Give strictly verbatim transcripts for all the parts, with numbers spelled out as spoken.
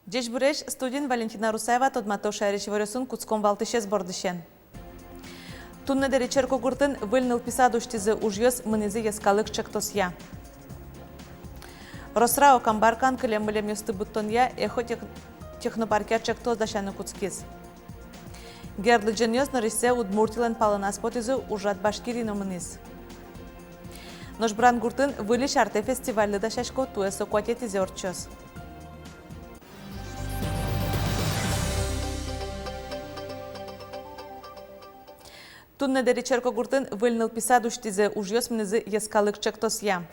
Ӟечбуресь! Студиын Валентина Русаева. Тодмато шаерысь иворъёсын. Кутском валтӥсез бордысен. Туннэ Дэри черкогуртын выль нылпи сад усьтӥзы, ужъёс мынӥзы йӧскалык чектосъя. Росрао Камбаркаын кылем-мылемъёсты быдтонъя «Эхо тех-, технопаркъя» чектос дасяны кутскиз. Герд лыдӟонъёс нырысьсэ Удмуртилэн палэназ потӥзы, ужрад Башкирие но мынӥз. Нош Брангуртын выльысь «Артэ» фестивальлы дасясько, туэ со куатетӥзэ ортчоз. Туннэ Дэри черкогуртын выль нылпи сад усьтӥзы, ужъёс мынӥзы йӧскалык чектосъя.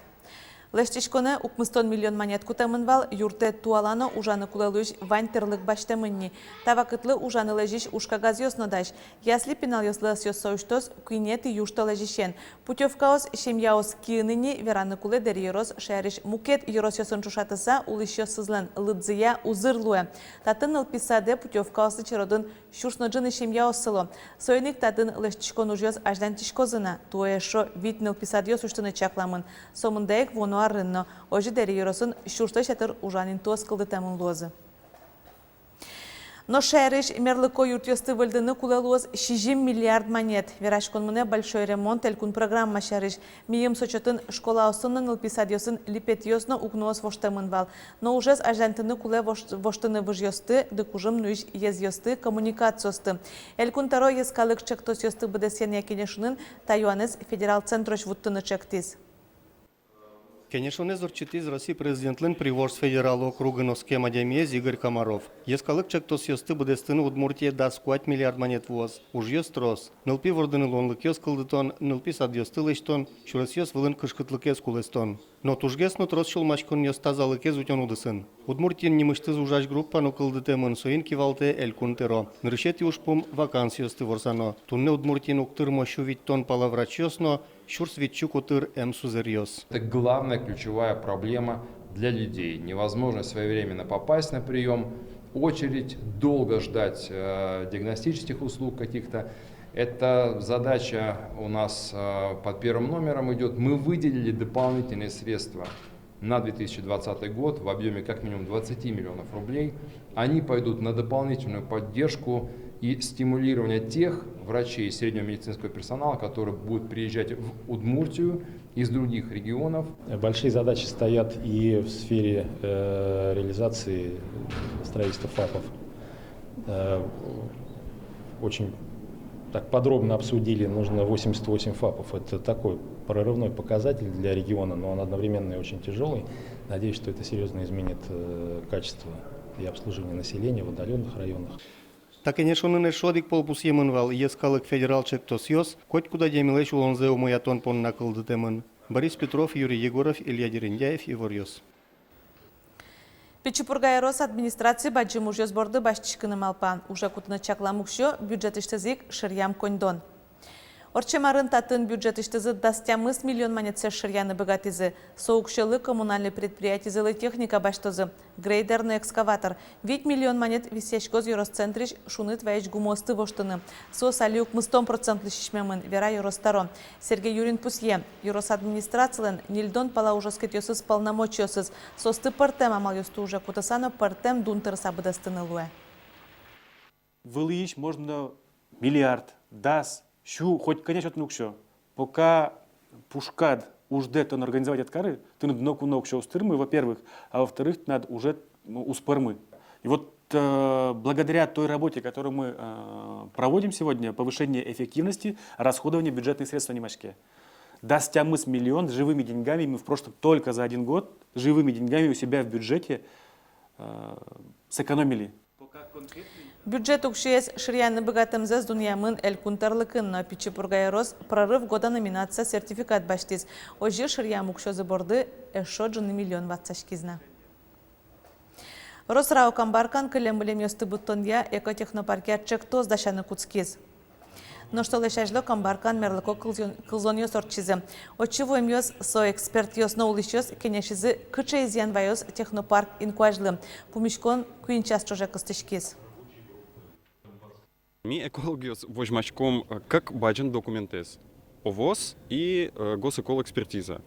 Лэсьтӥськонэ укмыстон миллион манет кутэмын вал. Юрттэт туала но, ужаны кулэ луись вань тӥрлык басьтэмын ни. Та вакытлы ужаны лэзись ужкагазъёс но дась. Ясли пиналъёслы ӧсъёссэ усьтоз куинетӥ южтолэзьысен. Путёвкаос семьяос киын ини. Вераны кулэ, Дэри ёрос шаерысь мукет ёросъёсын ӵошатыса, улӥсьёсызлэн лыдзыя узыр луэ. Татын нылпи садэ путёвкаослы черодын сюрс но ӝыны семьяос сыло. Соин ик татын лэсьтӥськон ужъёс азьланьтӥськозы на. Туэ эшшо вить нылпи садъёс усьтыны чакламын. Сомында ик вуоно арын но. Озьы Дэри ёросын сюрслэсь ятыр ужан интыос кылдытэмын луозы. Нош шаерысь мерлыко юртъёсты выльдыны кулэ луоз сизьым миллиард манет. Вераськон мынэ «Большой ремонт» элькун программа сярысь. Мимала со чотын школаосын но нылпи садъёсын липетъёс но укноос воштэмын вал. Но ужез азьланьтыны кулэ вош-, воштыны выжъёсты, дыкужым нуись езъёсты, коммуникациосты. Элькун тӧро йӧскалык чектосъёсты быдэсъянъя кенешонын та юанэз федерал центрозь вуттыны чектӥз. Кенешонэз ортчытӥз Россия Президентлэн Приволжск федерал округын оскем адямиез Игорь Комаров. Йӧскалык чектосъёсты быдэстыны Удмуртие дас куать миллиард манет вуоз. Ужъёс трос: нылпи вордыны луонлыкъёс кылдытон, нылпи садъёсты лэсьтон, сюресъёс вылын кышкытлыкез кулэстон. Но тужгес но трос сюлмаськонъёс тазалыкез утён удысын. Удмуртиын нимысьтыз ужась группа но кылдытэмын, соин кивалтэ элькун тӧро. Нырысетӥ ужпум — вакансиосты ворсано. Туннэ Удмуртиын уг тырмо сю витьтон пала врачъёс но сюрс витьсю котыр эмсузэръёс. Это главная ключевая проблема для людей. Невозможно своевременно попасть на приём, очередь, долго ждать, э, диагностических услуг каких-то. Эта задача у нас, э, под первым номером идёт. Мы выделили дополнительные средства на две тысячи двадцатый год в объёме как минимум двадцати миллионов рублей. Они пойдут на дополнительную поддержку и стимулирование тех врачей и среднего медицинского персонала, которые будут приезжать в Удмуртию из других регионов. Большие задачи стоят и в сфере, э, реализации строительства ФАПов. Э, очень так подробно обсудили, нужно восемьдесят восемь ФАПов. Это такой прорывной показатель для региона, но он одновременно и очень тяжёлый. Надеюсь, что это серьёзно изменит, э, качество и обслуживание населения в отдалённых районах. Та кенешонын эшшо одӥг пол пусъемын вал: йӧскалык федерал чектосъёс котькуд адямилэсь улонзэ умоятон понна кылдытэмын. Борис Петров, Юрий Егоров, Илья Дерендяев, «Иворъёс». Пичи Пурга ёрос администраци бадӟым ужъёс борды басьтӥськыны малпа. Уже кутыны чаклам уксё бюджетысьтыз ик шыръям коньдон. Ортчем арын татын бюджетысьтызы дас тямыс миллион манетсэ шыръяны быгатӥзы. Со уксёлы коммунальной предприятизылы техника басьтозы: грейдер но экскаватор. Вить миллион манет висъяськоз ёрос центрысь шуныт вайись гумыосты воштыны. Соос али укмыстон процентлы сисьмемын, вера ёрос тӧро. Сергей Юрин пусъе: ёрос администрацилэн ньыльдон пала ужоскетъёсыз, полномочиосыз. Соосты пӧртэм амалъёсты уже кутыса но пӧртэм дун тырыса быдэстыны луэ. Вылысь можно миллиард, дас, сю, хоть кӧня сётыны уксё. Пока пушкад уждэ тон организовать ӧд кары, тыныд ноку но уксё уз тырмы, во-первых, а во-вторых, тынад ужед, ну, уз пӧрмы. И вот, э, благодаря той работе, которую мы, э, проводим сегодня, повышение эффективности расходования бюджетных средств нимаське. Дас тямыс миллион живыми деньгами мы в прошлом, только за один год, живыми деньгами у себя в бюджете, э, сэкономили. Бюджет уксёез шыръяны быгатэмзэс дунъямын элькун тӧрлыкын но. Пичи Пурга ёрос «Прорыв года» номинацияз сертификат басьтӥз. Озьы шыръям уксёзы борды эшшо ӝыны миллион ватсаськиз на. Росрао Камбаркаын кылем-мылемъёсты быдтонъя «Экотехнопаркъя» чектос дасяны кутскиз. Нош толэзь азьло Камбаркаын мерлыко кылзон-, кылзонъёс ортчизы. Отчы вуэмъёс, со экспертъёс но улӥсьёс кенешизы, кыӵе изъян ваёз технопарк инкуазьлы. Пумиськон куинь час ӵоже кыстӥськиз. Ми, экологъёс, возьмаськом, э, кык бадӟым документэз: ОВОС и, э, госэколэкспертиза.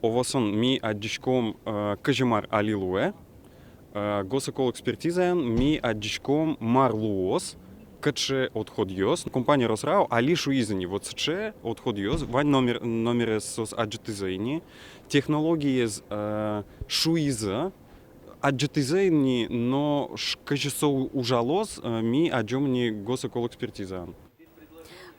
ОВОС-ын ми адӟиськом, э, кызьы мар али луэ, э, госэколэкспертизаын ми адӟиськом, мар луоз, кыӵе отходъёс. Компания Росрао али шуиз ини, вот сыӵе отходъёс, вань номер, номерез соос адӟытӥзы ини, технологиез, э, шуизы, адӟытӥзы ини, но ш-, кызьы со у-, ужалоз, э, ми адӟом ини госэколэкспертизаын.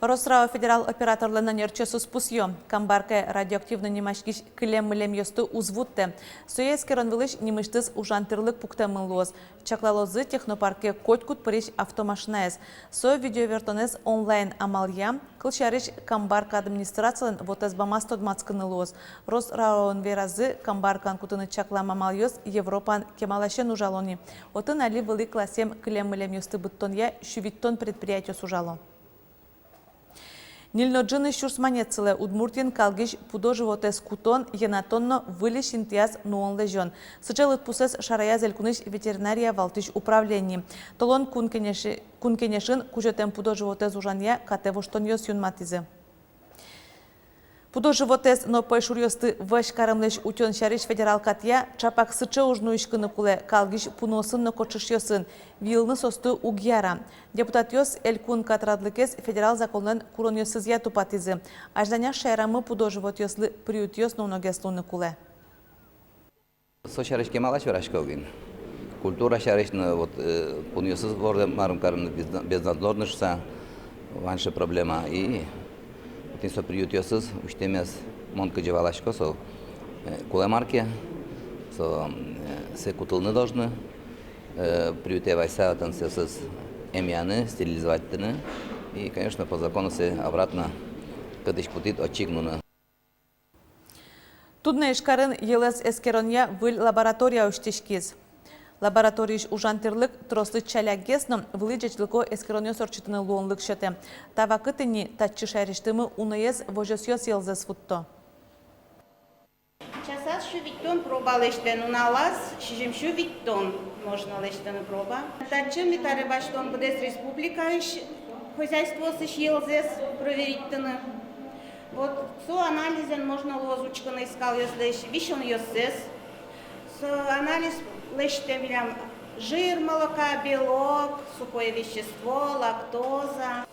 Росрао федерал операторлэн ӧнерчиосыз пусъё: Камбаркае радиоактивной нимаськись кылем-мылемъёсты уз вуттэ. Сое эскерон вылысь нимысьтыз ужан тӥрлык пуктэмын луоз. Чаклалозы технопарке котькуд пырись автомашинаез. Со видеовертонэз онлайн амалъя, кылсярысь, Камбарка администрацилэн вотэс бамаз тодматскыны луоз. Росраоын веразы, Камбаркаын кутыны чаклам амалъёс Европаын кемаласен ужало ни. Отын али вылӥ классъем кылем-мылемъёсты быдтонъя сю витьтон предприятиос ужало. Ньыль но ӝыны сюрс манет сылэ Удмуртиын калгись пудо-животэз кутон, йӧнатон но выльысь интыяз нуон-лэзён. Сыӵе лыдпусэз шараяз элькунысь ветеринария валтӥсь управление. Толон Кун Кенеше-, Кун Кенешын кузётэм пудо-животэз ужанъя катэ воштонъёс юнматӥзы. Пудо-животэз но пӧйшуръёсты вӧсь каремлэсь утён сярысь федерал катъя ӵапак сыӵе уж нуиськыны кулэ, калгись пуноосын но кочышъёсын. Виылыны соосты уг яра. Депутатъёс элькун катрадлыкез федерал законлэн куронъёсызъя тупатӥзы. Азьланяз шаерамы пудо-животъёслы приютъёс но уногес луыны кулэ. Со сярысь кемалась верасько гинэ. Культура сярысь но, вот, э, пунъёсыз вордэ марым карыны безна-, безнадзорный шуса, вань сыӵе проблема. И вот со приютъёсыз усьтэмез, мон кызьы валасько, со, э, кулэ мар ке, со, э, сое кутылыны должны, э, приютэ вайыса, отын соосыз эмъяны, стерилизовать карыны. И, конечно, по закону сое обратно, кытысь кутӥд, отчы ик нуыны. Туннэ Ижкарын йӧлэз эскеронъя выль лаборатория усьтӥськиз. Лабораториысь ужан тӥрлык трослы ӵалякгес но вылӥ ӟечлыко эскеронъёс ортчытыны луонлык сётэ. Та вакытэ ини татчы шаерысьтымы уноез возёсъёс йӧлзэс вутто. Часаз сю витьтон проба лэсьтэ, нуналаз сизьым сю витьтон можно лэсьтыны проба. Татчы ми табере басьтом быдэс республикаысь хозяйствоосысь йӧлзэс проверитьтыны. Вот со анализэн можно луоз учкыны скалъёслэсь висёнъёссэс. Со анализ лэсьтэ милям жир молока, белок, сухое вещество, лактоза.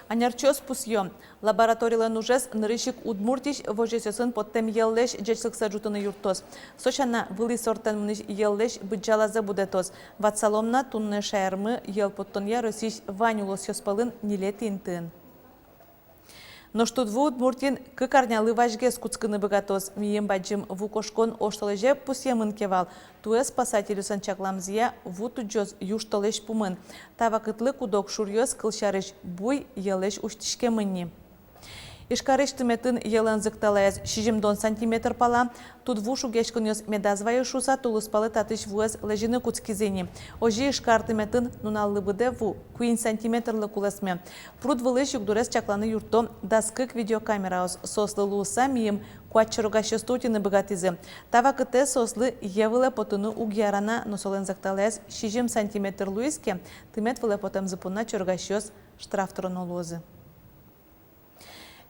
Ӧнерчиос пусъё: лабораторилэн ужез нырысь ик Удмуртиысь возёсъёсын поттэм йӧллэсь ӟечлыксэ ӝутыны юрттоз. Со сяна, вылӥ сорттэн мынӥсь йӧллэсь быдӟалазэ будэтоз. Ватсалом на, туннэ шаермы йӧл поттонъя Россиысь вань улосъёс пӧлын ньылетӥ интыын. Нош тудву Удмуртиын кык арнялы вазьгес кутскыны быгатоз. Мийым бадӟым ву кошкон оштолэзе пусъемын ке вал, туэ спасательёслэн чакламзыя, ву тудӟоз южтолэзь пумын. Та вакытлы куд-ог шуръёс, кылсярысь, буй, йӧлэсь усьтӥськемын ни. Ижкарысь тыметын йӧлэн зӧкталаез сизьымдон сантиметр пала. Тудву шугъяськонъёс медаз вайы шуыса, тулыспалы татысь вуэз лэзьыны кутскизы ини. Озьы Ижкар тыметын нуналлы быдэ ву куинь сантиметрлы кулэсме. Пруд вылысь югдурез чакланы юртто дас кык видеокамераос. Соослы луыса, мийым куать чорыгасьёсты утьыны быгатӥзы. Та вакытэ соослы йӧ вылэ потыны уг яра на, но солэн зӧкталаез сизьым сантиметр луиз ке, тымет вылэ потэмзы понна чорыгасьёс штраф тыроно луозы.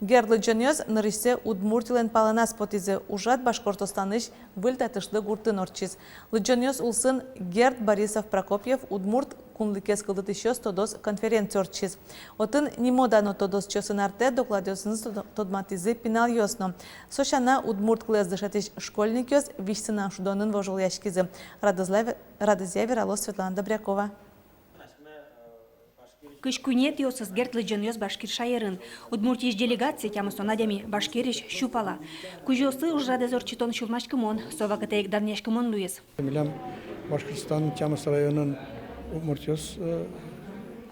Герд лыдӟонъёс нырысьсэ Удмуртилэн палэназ потӥзы. Ужрад Башкортостанысь Выль Татышлы гуртын ортчиз. Лыдӟонъёс улсын Герд Борисов-Прокопьев удмурт кунлыкез кылдытӥсьёс тодос конференция ортчиз. Отын нимо-дано тодосчиосын артэ докладъёсыныз тодо-, тодматӥзы пиналъёс но. Со сяна, удмурт кылэз дышетӥсь школьникъёс визь сынам шудонын вожвылъяськизы. Радызла ве-, радызъя вералоз Светлана Добрякова. Кызь куинетӥосыз Герд лыдӟонъёс Башкир шаерын. Удмуртиысь делегацие тямыстон адями, Башкирысь сю пала. Кузёослы ужрадэз ортчытон сюлмаськымон, со вакытэ ик данъяськымон луиз. Милям Башкортостанын тямыс районын удмуртъёс, э,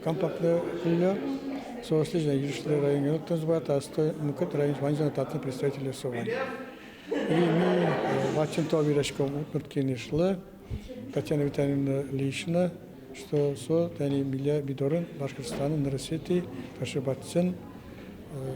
компактно кыллё. Соослэсь ӟечлы районъёс тынзбат, асто мукет район ваньзэ но татын представительёс со вань. И ми, э, вачын то вераськом Удмурт Кенешлы, Татьяна Витальевна Лишина, Что со тани милям ми дорын, Башкортостанын, нырысетӥ таӵе бадӟым, э,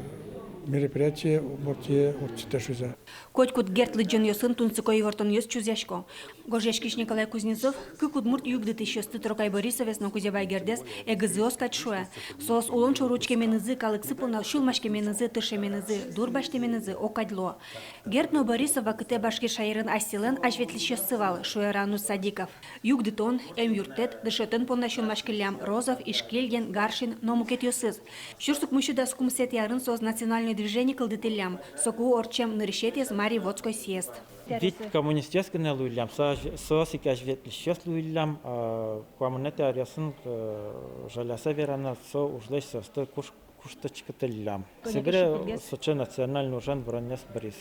мероприятие Удмуртие ортчытэ шуыса. Котькуд Герд лыдӟонъёсын тунсыко ивортонъёс чузъясько. Гожъяськись Николай Кузнецов кык удмурт югдытӥсьёсты, Трокай Борисовез но Кузебай Гердез, эгызы оскать шуэ. Соос улон шоры учкеменызы, калыксы понна сюлмаськеменызы, тыршеменызы, дур басьтэменызы огкадь луо. Герд но Борисов вакытэ башкир шаерын асьсэлэн азьветлӥсьёссы вал, шуэ Ранус Садиков. Югдытон, эмъюрттэт, дышетон понна сюлмаськиллям Розов, Ишкильдин, Гаршин но мукетъёсыз. Сюрс укмыссю дас укмысэтӥ арын соос национальной движение кылдытӥллям, соку ортчем нырысетӥез Мариинской съезд. Вить коммунистъёс гинэ луиллям, со азь-, соос ик азьветлӥсьёс луиллям, а, куамынэтӥ аръёсын, э, жаляса верано, со ужлэсь соосты куш-, куштӥськытӥллям. Собере сыӵе национальной ужен вырон ёс быриз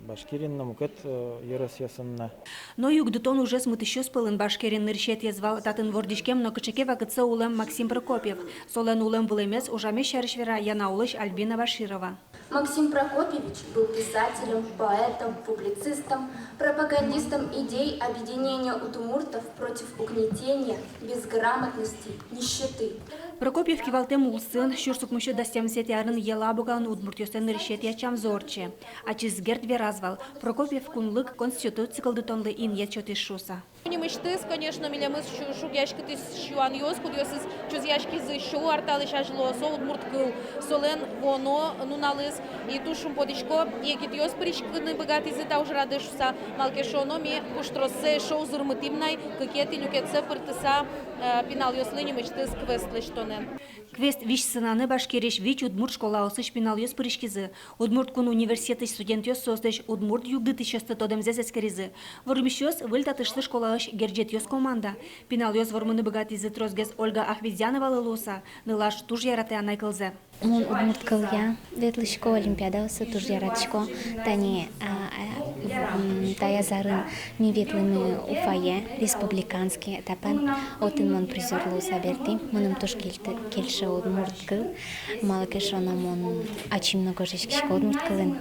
Башкириын но, мукет, э, ёросъёсын но. Но югдытон ужез мытӥсьёс пӧлын Башкириын нырысетӥез вал татын вордӥськем но кыӵе ке вакытсэ улэм Максим Прокопьев. Солэн улэм-вылэмез, ужамез сярысь вера Янаулысь Альбина Баширова. Максим Прокопьевич был писателем, поэтом, публицистом, пропагандистом идей объединения удмуртов против угнетения, безграмотности, нищеты. Прокопьев кивалтэм улсын, сюрс укмыссю дас тямысэтӥ арын Елабугаын удмуртъёслэн нырысетӥ ятчамзы ортче. Ачиз Герд вераз вал, Прокопьев кунлык конституци кылдытонлы инъет сётӥз шуыса. Нимысьтыз, конечно, милемыз шу-, шугъяськытӥсь юанъёс, кудъёсыз чузъяськизы сю ар талэсь азьло, со удмурт кыл, солэн вуоно нуналыз. И туж шумпотӥсько, егитъёс пыриськыны быгатӥзы та ужрады шуыса, малы ке шуоно ми пуштроссэ эшшо узырмытӥм на ай, кыкетӥ люкетсэ пыртыса, э, пиналъёслы нимысьтыз квест лэсьтонэн. Квест визь сынаны Башкирысь вить удмурт школаосысь пиналъёс пыриськизы. Удмурт кун университетысь студентъёс соослэсь удмурт югдытӥсьёсты тодэмзэс эскеризы. Вормисьёс — выль татышлы школаысь герӟетъёс команда. Пиналъёс вормыны быгатӥзы тросгес Ольга Ахметзяновалы луыса, нылаш туж яратэ анай кылзэ. Мон удмурт кылъя ветлӥсько, олимпиадаосы туж яратӥсько. Тани, а, а, м, таяз арын ми ветлӥмы Уфае, республиканский этапен. Отын мон призёр луыса бертӥ. Мыным туж кельты-, кельше удмурт кыл. Малы ке шуоно мон ачим но гожъяськисько удмурт кылын.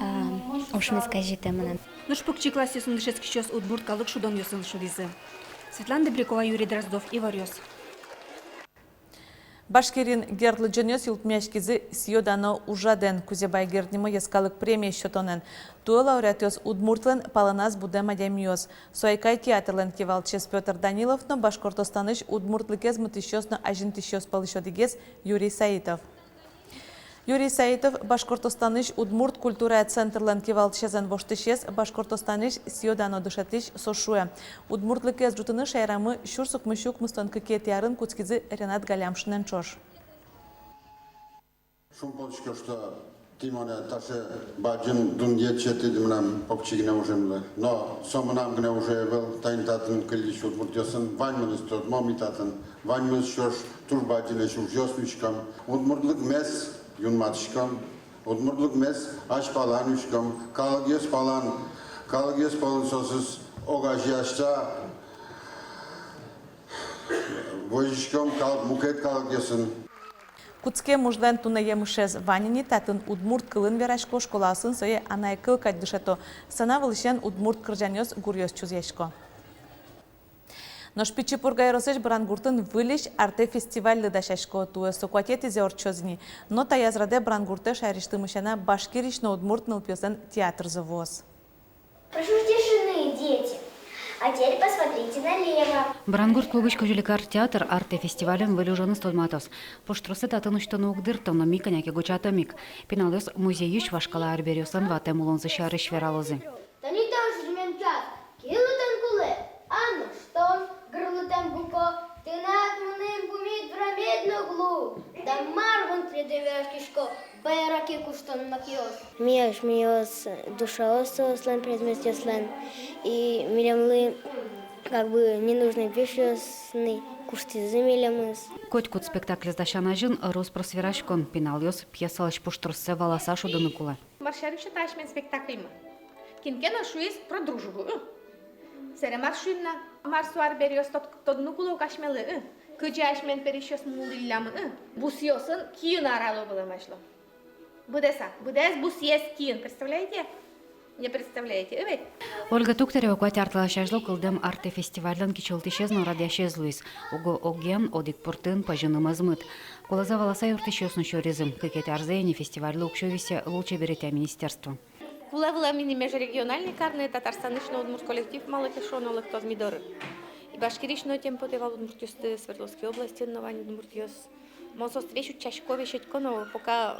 А, ушмес кадь ӝутэ мыным. Нош покчи классъёсын дышетскисьёс удмурт калык шудонъёсын шудӥзы. Светлана Добрякова, Юрий Дроздов, «Иворъёс». Башкириын Герд лыдӟонъёс йылпумъяськизы «Сиё-дано» ужрадэн, Кузебай Герд нимо йӧскалык премия сётонэн. Туэ лауреатъёс удмуртлэн палэназ будэм адямиос. Со «Айкай» театрлэн кивалтӥсез Пётр Данилов но Башкортостанысь удмуртлыкез мытӥсьёс но азинтӥсьёс пӧлысь одӥгез Юрий Саитов. Юрий Саитов, Башкортостанысь удмурт культурая центрлэн кивалтӥсезлэн воштӥсез, Башкортостанысь «Сиё-дано» дышетӥсь. Со шуэ, удмуртлыкез ӝутыны шаерамы сюрс укмыссю укмыстон кыкетӥ арын кутскизы Ренат Галямшинэн ӵош. Шумпотӥсько, что тӥ монэ таӵе бадӟым дунъет сётӥды мынам покчи гинэ ужемлы. Но со мынам гинэ уже ӧвӧл, тани татын кыллись удмуртъёсын ваньмыныз тодмо ми татын. Ваньмыз ӵош туж бадӟымесь ужъёс нуиськом. Удмуртлыкмес юнматӥськом, удмуртлыкмес азьпалан нуиськом, калыкъёс палан, калыкъёс пӧлын соосыз огазеяса возиськом кал-, мукет калыкъёсын. Кутскем ужлэн туннэ емышез вань ини: татын удмурт кылын верасько, школаосын сое анай кыл кадь дышето. Сцена вылысен удмурт кырӟанъёс, гуръёс чузъясько. Нош Пичи Пурга ёросысь Брангуртын выльысь «Артэ» фестивальлы дасясько. Туэ со куатетӥзэ ортчоз ини. Но таяз радэ Брангуртэ шаерысьтымы сяна башкирысь но удмурт нылпиослэн театрзы вуоз. Прошу тишины, дети. А теперь посмотрите налево. Брангурт клубысь «Кузюлик» арт-театр «Артэ» фестивален выль уженыз тодматоз. Пуштросэ татын усьтыны уг дырто, но ми кӧня ке гожтӥм ик. Пиналъёс музейысь вашкала арбериослэн ватэм улонзы сярысь вералозы. Тани таӵе мынам час. Киыны тон кулэ, а нош тон гырлы тон буко, тынад мыным пумит врамед но уг лу. Да мар мон тӥледэ вераськисько, байраке куштон макеос. Ми асьмеос душаос соослэн предметъёслэн, и милемлы как бы ненужный вещъёсны куштӥзы милемыз. Котькуд спектаклез дасян азьын рос-прос вераськон, пиналъёс пьесалэсь пуштроссэ валаса шудыны кулэ. Мар сярысь та асьмелэн спектакльмы? Кин ке но шуиз про дружбу, ы? Сэре мар шуим на? Мар со арбериос тод-, тодыны кулэ ук асьмелы, ы? Кызьы асьмелэн пересьёсмы улӥллямы, ы? Бусъёсын киын арало вылэм азьло. Быдэс, а, быдэс бусъёс киын, представляете? Не представляете, ӧвӧл-а? Ольга Туктарева куать ар талэсь азьло кылдэм «Артэ» фестивальлэн кичӧлтӥсез но радъясез луиз. Уго огъян, одӥг пуртын, пӧзьыны мӧзмыт. Кулэзэ валаса юрттӥсьёс но сюризы. Кыкетӥ арзэ ини фестивальлы уксё висъя лулчеберетъя министерство. Кулэ вылэм ини межрегиональный карны, Татарстанысь но удмурт коллектив, малы ке шуоно, лыктоз ми доры. И Башкириысь но тем потэ вал удмуртъёсты, Свердловской областьын но вань удмуртъёс. Мон соосты весь утчасько, весь ӧтько, но пока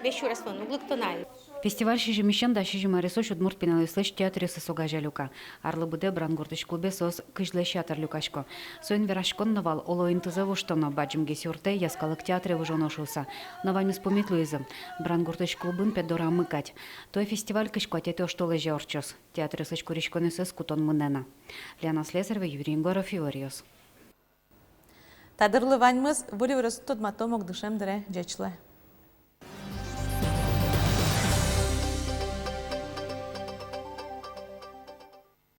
весь сюрес вань, уг лыкто на. Фестиваль сизьымысен дас сизьым аресозь удмурт пиналъёслэсь театръёсыз огазея люка. Арлы быдэ Брангуртысь клубе соос кызьлэсь ятыр люкасько. Соин вераськон но вал, оло, интызэ воштоно, бадӟымгес юртэ, йӧскалык театре выжоно шуыса. Но ваньмыз пумит луизы. Брангуртысь клубын, пе, дорамы кадь. Туэ фестиваль кызь куатетӥ оштолэзе ортчоз. Театръёслэсь куриськонъёссэс кутон мынэ на. Лена Слесарева, Юрий Егоров, «Иворъёс». Та дырлы ваньмыз. Выль иворъёсын тодматом ог дышем дыре. Ӟеч луэ.